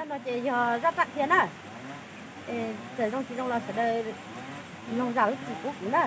No ces yog zaj raj qhia na. Txawm zoo tsis zoo los sawv daws mloog zam lub txim pub kuv na.